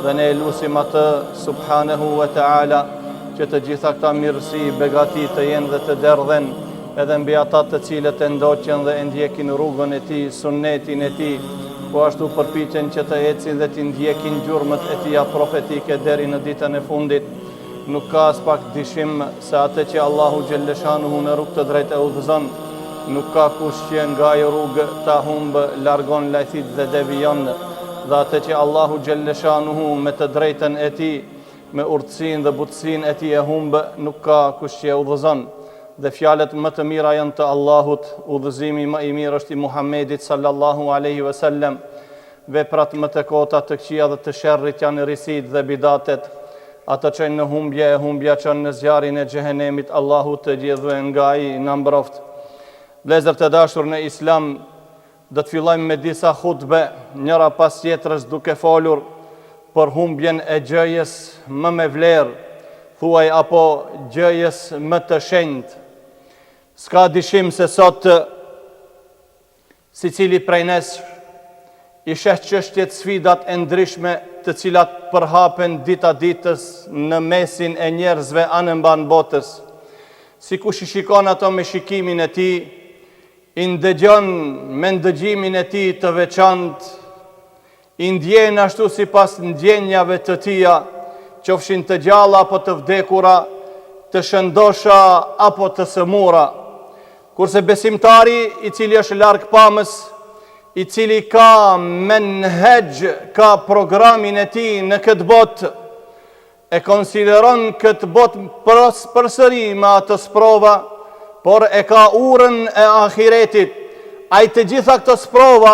Dhe ne e lusim atë, subhanehu ve teala, që të gjitha këta mirësi, begati të jenë dhe të derdhen edhe mbi ata të cilët e ndoqën dhe e ndjekin rrugën e tij, sunnetin e tij, po ashtu përpiqen që të ecin dhe t'i ndjekin gjurmët e tija profetike deri në ditën e fundit. Nuk ka aspak dyshim se atë që Allahu xhelleshanuhu në rrugë të drejtë e udhëzon, nuk ka kush që nga ajo rrugë ta humbë, largon, lajthit dhe devijon, dhe atë që Allahu xhelleshanuhu me të drejtën e tij, me urtësinë dhe butësinë e tij e humbë, nuk ka kush që e udhëzon. Dhe fjalët më të mira janë të Allahut, udhëzimi më i mirë është i Muhammedit sallallahu alaihi wasallam. Veprat më të kota, të këqija dhe të sherrit janë risitë dhe bidatet. Ato çojnë në humbje e humbja çon në zjarrin e xhehenemit, Allahu të gjithëve nga ai na mbroftë. Vëllezër të dashur në Islam, do të fillojmë me disa hutbe, njëra pas tjetrës duke folur për humbjen e gjëjes më me vlerë, thuaj apo gjëjes më të shenjtë. S'ka dyshim se sot Secili prej nesh i sheh çështjet sfidat e ndryshme të cilat përhapen dita ditës në mesin e njerëzve anembanë botës. Sikush i shikon ato me shikimin e tij, i ndëgjon me ndëgjimin e tij të veçantë, I ndjen ashtu sipas ndjenjave të tija, qofshin të gjalla apo të vdekura, të shëndosha apo të sëmura. Kurse besimtari, i cili është largpamës, i cili ka menhexh, ka programin e tij në këtë botë, E konsideron këtë botë përsëri me ato sprova, por e ka urën e ahiretit. Ai të gjitha këto sprova,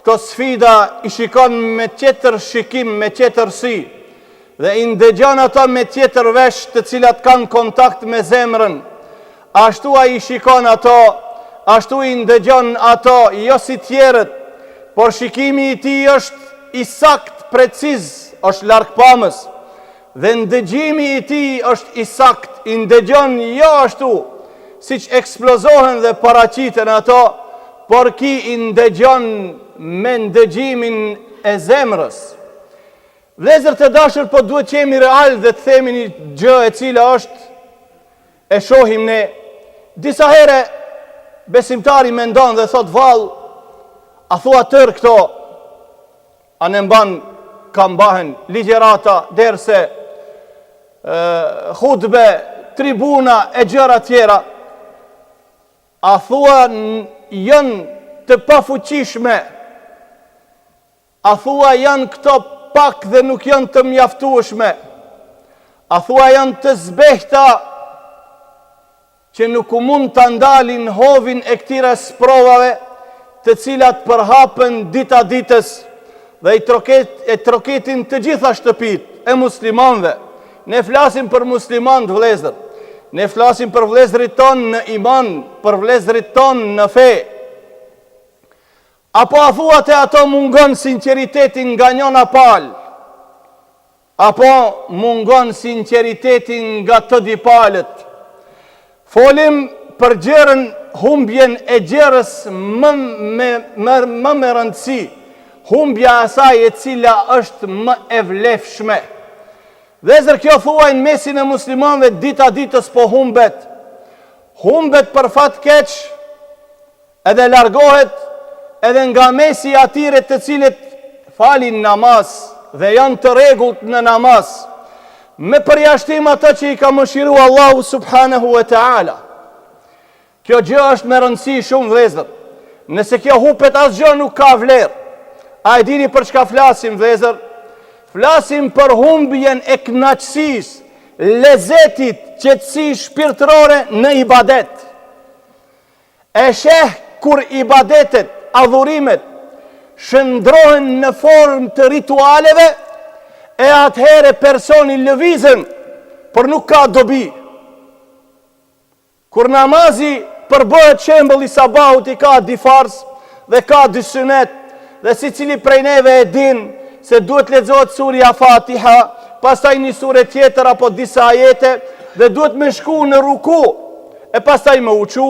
këto sfida i shikon me tjetër shikim, me tjetër sy dhe i ndëgjon ato me tjetër vesh të cilat kanë kontakt me zemrën. Ashtu ai i shikon ato, ashtu i ndëgjon ato, jo si tjerët, por shikimi i tij është i saktë, preciz, është largpamës dhe ndëgjimi i tij është i saktë, i ndëgjon jo ashtu siç eksplozohen dhe paraqiten ato, por ky i ndëgjon me ndëgjimin e zemrës. Vëllezër të dashur, po duhet të jemi real dhe të themi një gjë e cila është e shohim ne disa herë besimtari mendon dhe thot vallë a thua tërë këto anembanë ka mbahen ligjërata derse hutbe tribuna e gjëra tjera a thua janë të pafuqishme A thua janë këto pak dhe nuk janë të mjaftueshme? A thua janë të zbehta që nuk mund ta ndalin hovin e këtyre sprovave të cilat përhapen dita ditës dhe i troket, e troketin të gjitha shtëpitë e muslimanëve. Ne flasim për muslimanët vëllezër. Ne flasim për vëllezërit tonë në iman, për vëllezërit tonë në fe. Apo a thua te ato mungon sinqeriteti nga njona palë? Apo mungon sinqeriteti nga të dy palët? Folim për gjërën, humbjen e gjërës më me, më, më me rëndësi, humbja e asaj e cila është më e vlefshme. Vëllezër kjo thuaj në mesin e muslimanëve dita ditës po humbet. Humbet për fat keq, Edhe largohet edhe nga mesi i atyre të cilët falin namaz dhe janë të rregullt në namaz, me përjashtim ato që i ka mëshiru Allahu subhanahu wa ta'ala. Kjo gjë është me rëndësi shumë vëllezër. Nëse kjo hupet asgjë nuk ka vlerë. A e dini për çka flasim vëllezër? Flasim për humbjen e kënaqësisë, lezetit, qetësisë shpirtërore në ibadet. E sheh kur ibadetet, adhurimet, shndërrohen në formë të ritualeve, e atëherë personi lëvizën, por nuk ka dobi. Kur namazi përbëhet shembull i sabahut i ka dy farz dhe ka dy synet, dhe secili prej neve e din se duhet lexohet surja Fatiha, pastaj një sure tjetër apo disa ajete dhe duhet me shku në ruku, e pastaj me u çu,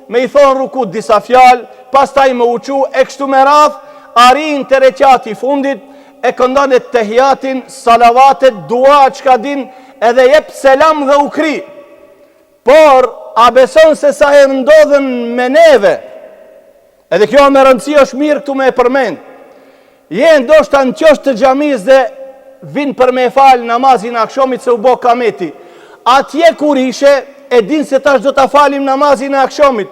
me i thonë ruku disa fjalë, pastaj me u çu e kështu me radhë, arrin te reqati i fundit, e këndon ettehijatin, salavatet, dua, çka din, edhe jep selam dhe u kry. Por, a beson se sa herë ndodhën me neve, edhe kjo me rëndësi është mirë këtu me e përmend, je ndoshta në qosh të xhamisë dhe vin për me falë namazin e akshomit se u bo kameti. Atje kur ishe, e din se tash do ta falim namazin e akshomit.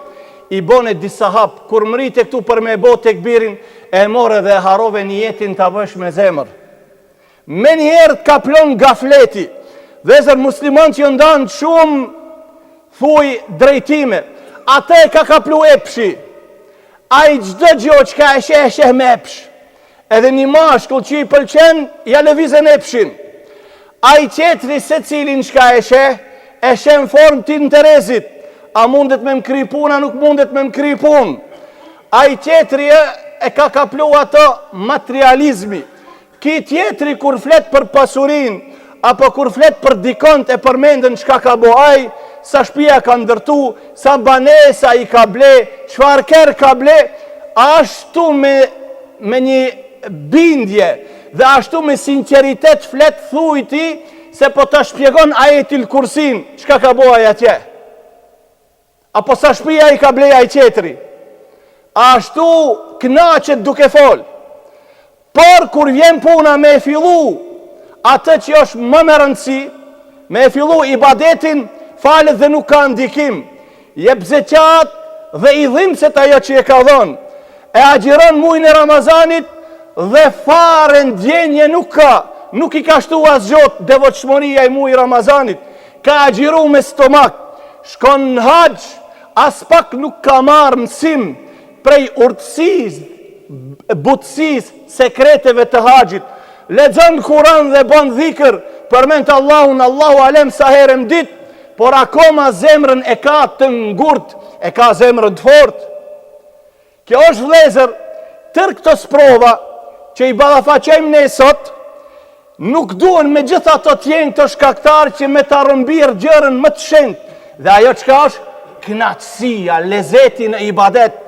I bone disa hap, kur mrite këtu për me bo tekbirin, e more dhe e harove nijetin ta bësh me zemër. Menjëherë të kaplon gafleti. Vëllezër muslimanët janë nda në shumë thuj drejtime. Atë e ka kaplu epshi. Ai çdo gjë çka e sheh e sheh me epsh. Edhe një mashkull që i pëlqen, ja lëvizën epshin. Ai tjetri secilin çka e sheh, e sheh në formë të interesit. A mundet me më kry punë, a nuk mundet me më kry punë. Ai tjetri e, e ka kaplu ato materializmi. Ky tjetri kur flet për pasurinë apo kur flet për dikond e përmendën çka ka bo ai, sa shpia ka ndërtu, sa banesa i ka ble, çfarë kerr ka ble, ashtu me me një bindje dhe ashtu me sinqeritet flet thuj ti se po ta shpjegon ajetil kursin, çka ka bo ai atje. Apo sa shpia i ka ble ai tjetri. Ashtu knaqet duke fol. Por kur vjen puna me e fillu atë që është më me rëndësi, me e fillu ibadetin, falet dhe nuk ka ndikim. Jep zeqat dhe i dhimset ajo që e ka dhonë. E agjiron mujin e Ramazanit dhe fare ndjenje nuk ka. Nuk i ka shtu asgjo devotshmëria e mujit Ramazanit. Ka agjiru me stomak, shkon në haxh, aspak nuk ka marrë mësim prej urtësisë, butësisë, sekreteve të haxhit. Lexon Kur'an dhe bën dhikr, përmend Allahun, Allahu alem sa herë në ditë, por akoma zemrën e ka të ngurtë, e ka zemrën të fortë. Kjo është vëllezër, tërë këto sprova që i ballafaqojmë ne sot, nuk duhen megjithatë të jenë këto shkaktarë që me ta rrëmbirë gjërën më të shenjtë, dhe ajo çka është knaqësia, lezeti në ibadet.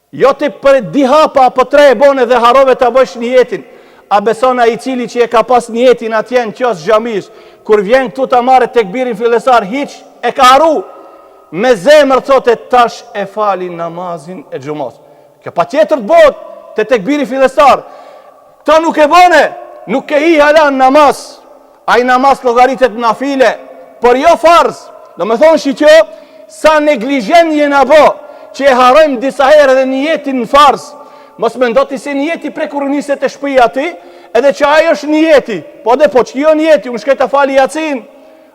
Jo ti për dy hapa apo tre e bone dhe harove ta bësh nijetin. A beson ai i cili që e ka pas nijetin atje në qos xhamisë, kur vjen këtu ta marrë tekbirin fillestar, hiç e ka harru. Me zemër thotë tash e fali namazin e xhumasë. Kjo patjetër të bëhet te tekbiri fillestar. Këto nuk e bone, nuk ke hi hala në namaz. Ai namaz llogaritet nafile, por jo farz. Domethonë shiqo, sa neglizhent jena bo, që e harrojmë disa herë edhe nijetin në farz. Mos mendo ti se nijeti prej kur nise te shpia ti, edhe që ai është nijeti. Po dhe po, që jo nijeti, unë shkoj ta fali jacin,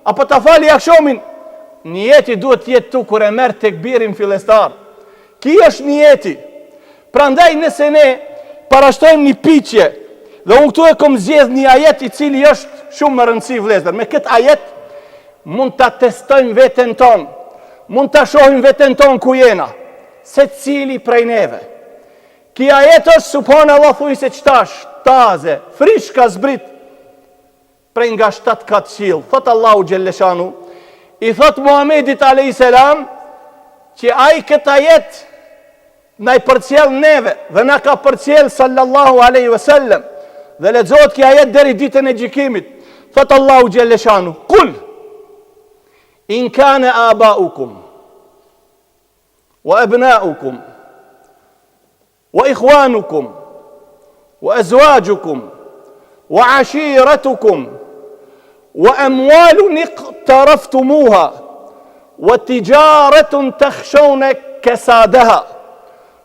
apo ta fali akshomin. Nijeti duhet të jetë tu kur e merr tekbirin fillestar. Ki është nijeti. Prandaj nëse ne parashtrojmë një pyetje dhe unë këtu e kom zgjedh një ajet i cili është shumë me rëndësi vëllezër. Me këtë ajet mund ta testojmë veten tonë. Mund ta shohim veten tonë ku jena. Secili prej neve. Ki ajet është subhanallah thuj se qëtash, taze, frish ka zbrit prej nga shtatë kat qiell, thot Allahu xhelleshanu, i thot Muhamedit alayhis salam që ai këtë ajet na i përcjell neve dhe na ka përcjell sallallahu alaihi wasallam dhe lexohet ky ajet deri ditën e gjykimit. Thot Allahu xhelleshanu, kul in kana abaukum wa abnaukum Wa ikhwanukum wa azwajukum wa ashiratukum wa amwalun iqtaraftumuha wa tijaratun takhshawna kasadaha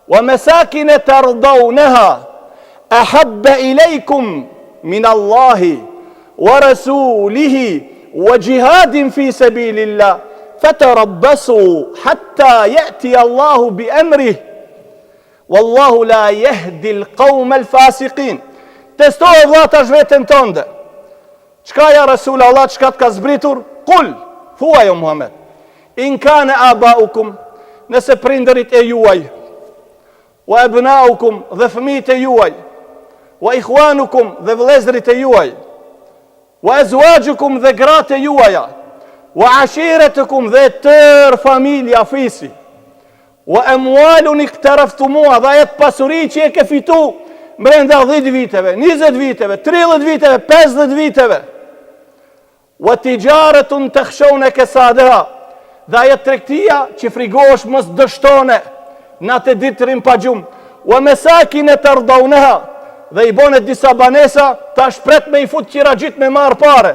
wa masakin tardawnaha ahabba ilaykum min Allahi wa rasulihi wa jihadin fi sabilillah fatarabbasu hatta ya'ti Allahu bi amrihi Wallahu la yahdi al-qawma al-fasiqin. Testoje vlla tash veten tënde. Çka ja Rasul Allah, çka të ka zbritur? Kul, thuaj o Muhammed. In kana abaukum, nëse prindërit e juaj, wa ebnaukum dhe fëmijët e juaj, wa ikhwanukum dhe vëllezërit e juaj, Wa azwajukum dhe gratë e juaja, wa ashiretukum dhe tërë familja fisi, wa amwalun iqtaraftumuha dhe ajo pasuri që e ke fitu. Mbrenda 10 viteve, 20 viteve, 30 viteve, 50 viteve. Wa tijaratun takhshawna kasadaha. Dhe ajo tregtia që frigohesh mos dështone, natë e ditë rrin pa gjumë. Wa masakin tardawnaha. Dhe i bone disa banesa, tash pret me i fut qiraxhit me marr pare.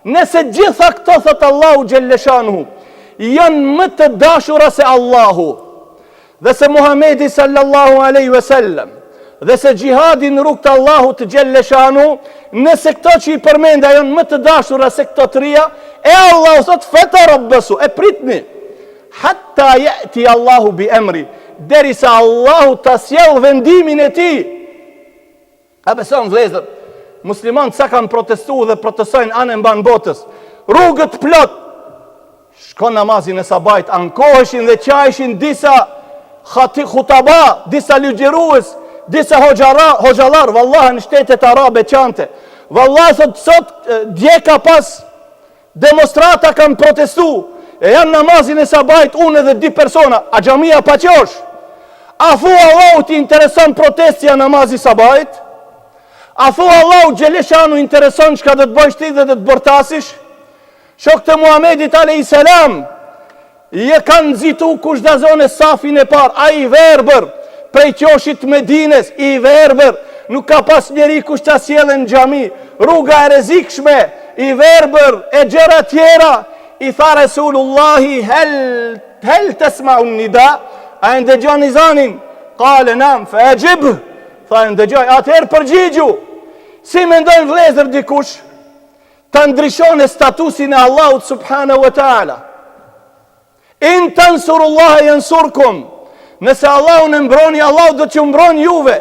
Nëse gjitha këto thot Allahu xhelleshanuhu, janë më të dashura se Allahu. Dhe se Muhamedi sallallahu alaihi wasallam dhe se xhihadi në rrugë të Allahut xhelleshanuhu, nëse këto që i përmenda janë më të dashura se këto tria, e Allahu thot fetarabbasu, e pritni hatta yati Allahu bi emri, derisa Allahu ta sjell vendimin e tij. A beson vëllezër, muslimanët sa kanë protestu dhe protestojnë anë e mbanë botës. Rrugët plot. Shkon namazin e sabahit, ankoheshin dhe qajshin disa khati khutaba, disa ligjërues, disa hoxhara, hoxhallar, vallahi në shtetet arabe qante. Vallahi sot sot dje ka pas Demostrata kanë protestu, e janë namazin e sabahit unë edhe dy persona, a xhamia pa qosh? A thu Allahut i intereson protesti a namazi i sabahit? A thu Allahut xheleshanuhu i intereson çka do të bëjsh ti dhe do të bërtasish? Shokët e Muhamedit alayhi salam E kanë nxitu kush da zone safin e parë, ai i verbër, prej qoshit të Medines, i verbër, nuk ka pas njeri kush ta sjellë në xhami, rruga e rrezikshme, i verbër, e gjëra tjera, i tha Resulullahi, hel, hel tesmeun nida, a e ndëgjoni zanin, kale nam, fe exhib, tha e ndëgjoj, atëherë përgjigju, si mendojnë vllezër dikush, Ta ndryshone statusin e Allahut subhanahu wa taala. In tansurullaha yansurkum. Nëse Allahun e mbroni, Allahu do t'ju mbron juve.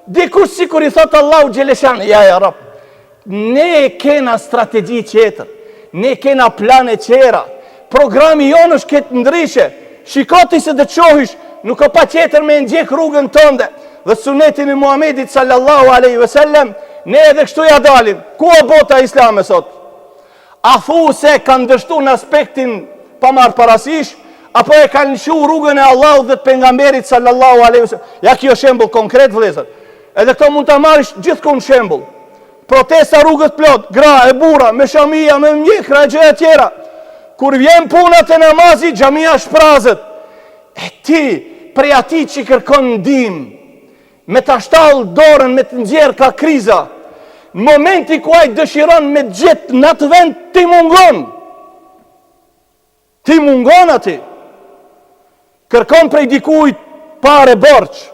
Dikush sikur i thot Allahu xheleshan, ja ja Rab. Ne kena strategji tjetër. Ne kena plane tjera. Programi jonë është këtë ndryshe. Shiko ti se do të shohish, nuk ka patjetër me ndjek rrugën tënde dhe sunetin e Muhamedit sallallahu alaihi wasallam, ne edhe kështu ja dalim. Ku o bota islame sot? A thu se kanë dështu në aspektin pa marrë parasysh, apo e kanë lëshu rrugën e Allahut dhe të pejgamberit sallallahu alaihi wasallam? Ja kjo shembull konkret vëllezër. Edhe këto mund ta marrësh gjithkund shembull. Protesta rrugët plot, gra e burra, me shamia, me mjekra e gjëra tjera. Kur vjen puna te namazi, xhamia shprazet. E ti, prej atij që kërkon ndihmë, me ta shtall dorën, me të nxjerr ka kriza, në momenti ku ai dëshiron me të gjetë në atë vend, ti mungon. Ti mungon aty. Kërkon prej dikujt pare borxh.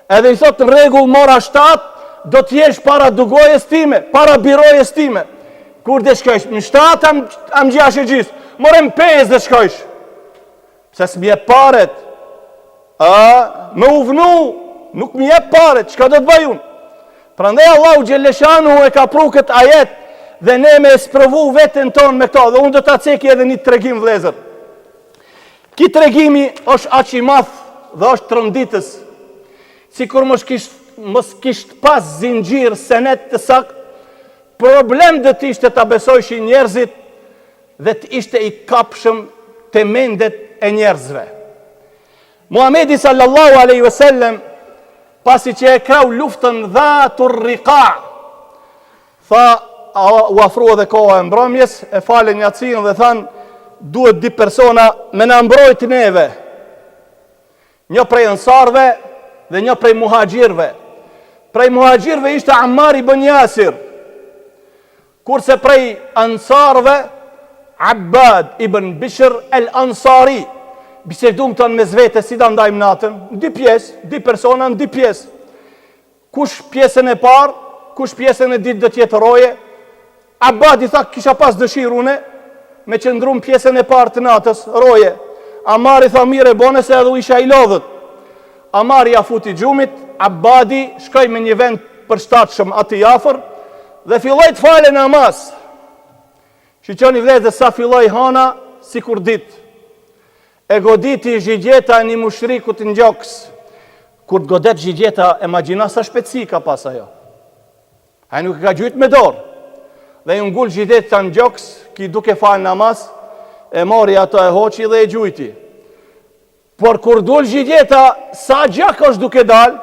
Edhe i thot në rregull n'ora 7, do të jesh para dugojës time, para birojës time. Kur do shkojsh? Në 7 am am gjashtë e gjys. More në 5 do shkojsh. Pse s'mi jep paret? A, me u vnu, nuk mi jep paret, çka do të bëj unë? Prandaj Allahu xheleshanuhu e ka pru këtë ajet dhe ne me e sprovu veten tonë me këto dhe unë do ta ceki edhe një tregim vëllezër. Ky tregimi është aq i madh dhe është tronditës. Sikur mos kish mos kish pas zinxhir senet të saktë, problem do të ishte ta besojshin njerëzit dhe të ishte i kapshëm te mendet e njerëzve. Muhamedi sallallahu alaihi wasallam pasi që e kreu luftën Dhatur Riqa, tha u afru edhe koha e mbrëmjes, e falën jacinë dhe thanë duhet dy persona me na mbrojt neve. Një prej ensarëve dhe një prej muhaxhirëve. Prej muhaxhirëve ishte Ammar ibn Jasir. Kurse prej Ansarëve, Abbad ibn Bishr el Ansari, bisedum këta mes vete si ta ndajmë natën, në dy pjesë, dy persona në dy pjesë. Kush pjesën e parë, kush pjesën e dytë do të jetë roje? Abbadi tha kisha pas dëshirë unë me qëndru në pjesën e parë të natës, roje. Amari tha mirë e bone se edhe u isha i lodhët. Amari ja futi gjumit, Abbadi shkoi me një vend përshtatshëm aty afër dhe filloi të falë namaz. Shiqoni vëllezër sa filloi hana sikur ditë. E goditi zhigjeta e një mushrikut në gjoks. Kur të godet zhigjeta, imagjino sa shpejtësi ka pas ajo. Ai nuk e ka gjujt me dorë. Dhe ju ngul zhigjeta në gjoks, ky duke falë namaz, e mori ato e hoqi dhe e gjujti. Por kur dul zhigjeta, sa gjak është duke dal,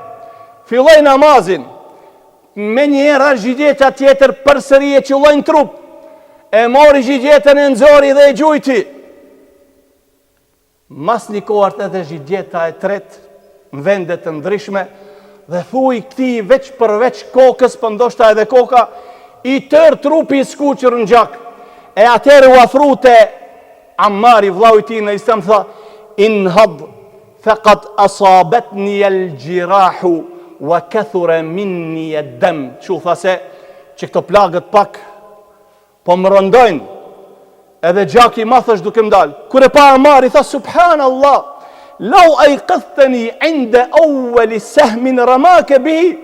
Filloi namazin. Menjëherë ra zhigjeta tjetër përsëri e qëlloi në trup. E mori zhigjetën e nxori dhe e gjujti. Mas një kohe erdh edhe zhigjeta e tretë në vende të ndryshme dhe thuj këtij veç përveç kokës, po ndoshta edhe koka, i tërë trupi i skuqur në gjak. E atëherë u afru te Ammari, vllau i tij në islam, tha, inhad, fekad asabetni el xhirahu, wa kethure minni ed-dem. Çu tha se, që këto plagët pak, Po më rëndojnë, edhe gjaki i madh është duke më dalë. Kur e pa Amari, tha, Subhan Allah, lau ejkadhteni inde eueli sehmin ramake bihi,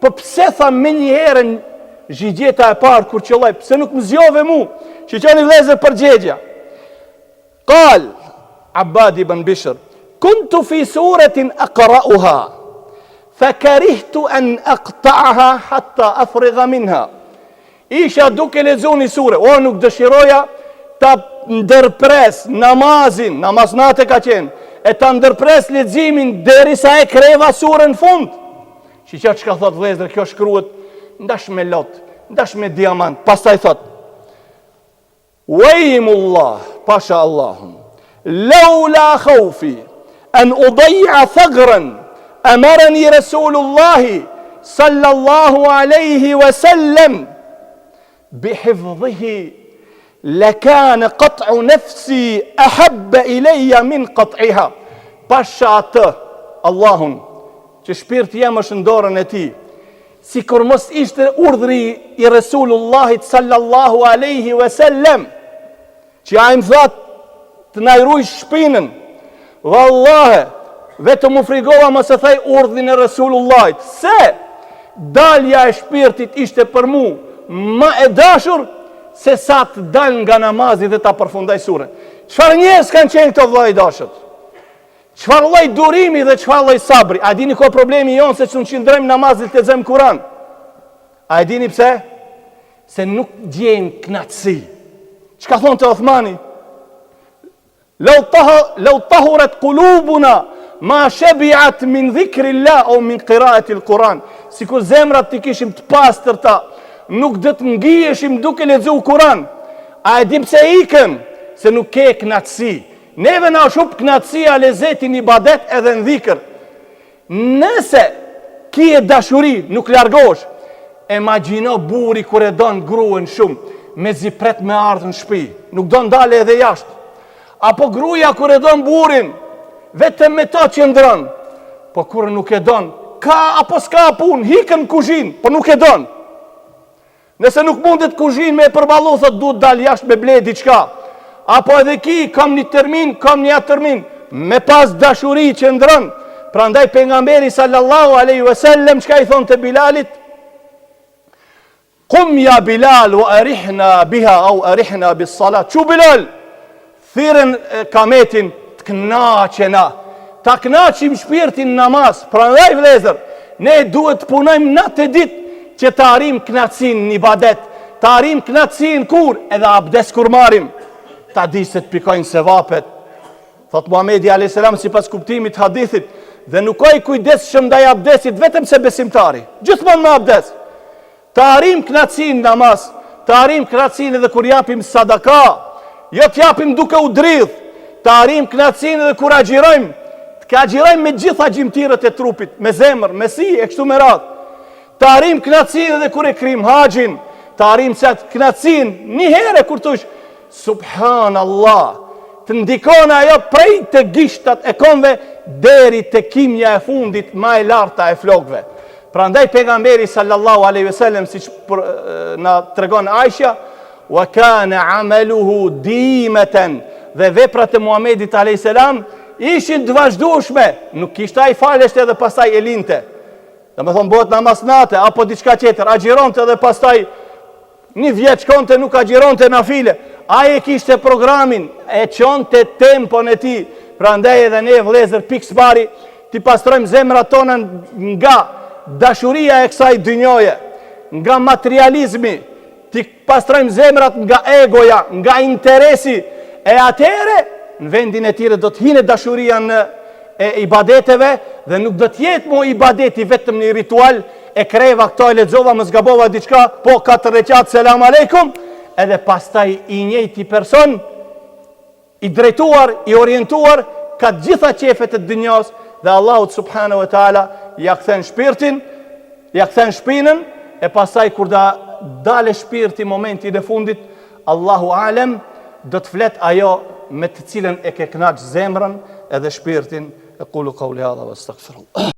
po pse tha menjëherë zhigjeta e parë kur qëlloi, pse nuk më zgjove mu, Shiqoni vllezër përgjegja. Kal, Abad ibn Bishr, kuntu fi suretin akrauha, fe karihtu en aktaaha hatta afriga minha. Isha duke lexu një sure, o nuk dëshiroja ta ndërpres namazin, namaz nate ka qenë, e ta ndërpres leximin derisa e kreva surën në fund. Shiqo çka thot vëllezër, kjo shkruhet ndash me lot, ndash me diamant. Pastaj thot: Wejmullah, pasha Allahun, laula khawfi an udayya thagran amarani Rasulullahi sallallahu alaihi wasallam bihifdhihi lakana qat'u nafsi ahabba ilayya min qat'iha. Pasha atë Allahun që shpirti jem është në dorën e tij. Sikur mos ishte urdhri i Resulullahit sallallahu alaihi wasallam, që ai më tha të na rujsh shpinën. Vallahi, vetëm u frigova mos e thej urdhrin e Resulullahit, se dalja e shpirtit ishte për mu më e dashur se sa të dal nga namazi dhe ta përfundoj surën. Çfarë njerëz kanë qenë këto vëlla i dashur? Çfarë lloj durimi dhe çfarë lloj sabri? A dini ku problemi jonë se s'un qëndrojmë namazit të lexojmë Kur'an? A e dini pse? Se nuk gjejmë kënaqësi. Çka thonte Othmani? Lau taha lau tahurat qulubuna ma shabi'at min dhikrillah au min qira'ati al-Quran. Sikur zemrat t'i kishim të pastërta, nuk do të ngiheshim duke lexuar Kur'an. A e di pse ikën? Se nuk ke kënaqësi. Neve na është hup kënaqësia lezeti në ibadet edhe në dhikër. Nëse kije dashuri, nuk largohesh. Imagjino burri kur e don gruen shumë, mezi pret me ardhë në shpi, nuk don dale edhe jashtë. Apo gruja kur e don burrin, vetëm me ta qëndron. Po kur nuk e don, ka apo s'ka punë, hikën në kuzhinë, po nuk e don. Nëse nuk mundet kuzhinë me e përballu, thot duhet dal jashtë me ble diçka. Apo edhe ki, kam një termin, kam një atë termin. Me pas dashuri qëndron. Prandaj pejgamberi sallallahu aleyhi ve sellem, çka i thonte Bilalit? Kum ja Bilal, wa arihna biha, au arihna bis salat. Çu Bilal, Thirren kametin të kënaqena, ta kënaqim shpirtin në namaz. Prandaj vëllezër, ne duhet të punojmë natë e ditë që të arrijmë kënaqësinë në ibadet, të arrijmë kënaqësinë kur edhe abdes kur marrim, ta di se të pikojnë sevapet. Thot Muhamedi alayhis salam sipas kuptimit të hadithit, dhe nuk ka i kujdesshëm ndaj abdesit vetëm se besimtari. Gjithmonë me abdes. Të arrijmë kënaqësinë në namaz, të arrijmë kënaqësinë edhe kur japim sadaka, jo të japim duke u dridh, të arrijmë kënaqësinë edhe kur agjirojmë, të agjirojmë me gjitha gjymtyrët e trupit, me zemër, me sy e kështu me radhë. Të arrijmë kënaqësinë edhe kur e kryjmë haxhin, të arrijmë qat kënaqësinë një herë kur thush Subhanallah, të ndikon ajo prej te gishtat e komve deri te kimja e fundit ma e larta e flokëve. Prandaj pejgamberi sallallahu alaihi wasallam siç na tregon Aisha, wa kana amaluhu dimatan dhe veprat e Muhamedit alaihi salam ishin të vazhdueshme, nuk kishte ai faleshte edhe pastaj e linte. Domethonë bëhet namaz nate apo diçka tjetër, agjironte edhe pastaj Një vjet shkonte nuk agjironte nafile. Ai e kishte programin, e çonte tempon e tij. Prandaj edhe ne vëllezër pikë së pari t'i pastrojmë zemrat tona nga dashuria e kësaj dynjoje, nga materializmi, t'i pastrojmë zemrat nga egoja, nga interesi, e atëherë në vendin e tyre do të hine dashuria në. e ibadeteve dhe nuk do të jetë mo ibadeti vetëm një ritual e kreva këto e lexova mos gabova diçka, po katër reqat selam aleikum, edhe pastaj i njëjti person i drejtuar, i orientuar ka të gjitha qefet e dynjas dhe Allahut subhanahu wa taala ja kthen shpirtin, ja kthen shpinën e pastaj kur da dale shpirti momentin e fundit, Allahu alem do të flet ajo me të cilën e ke kënaq zemrën edhe shpirtin. Ekulu kauli hadha wa astaghfirullah.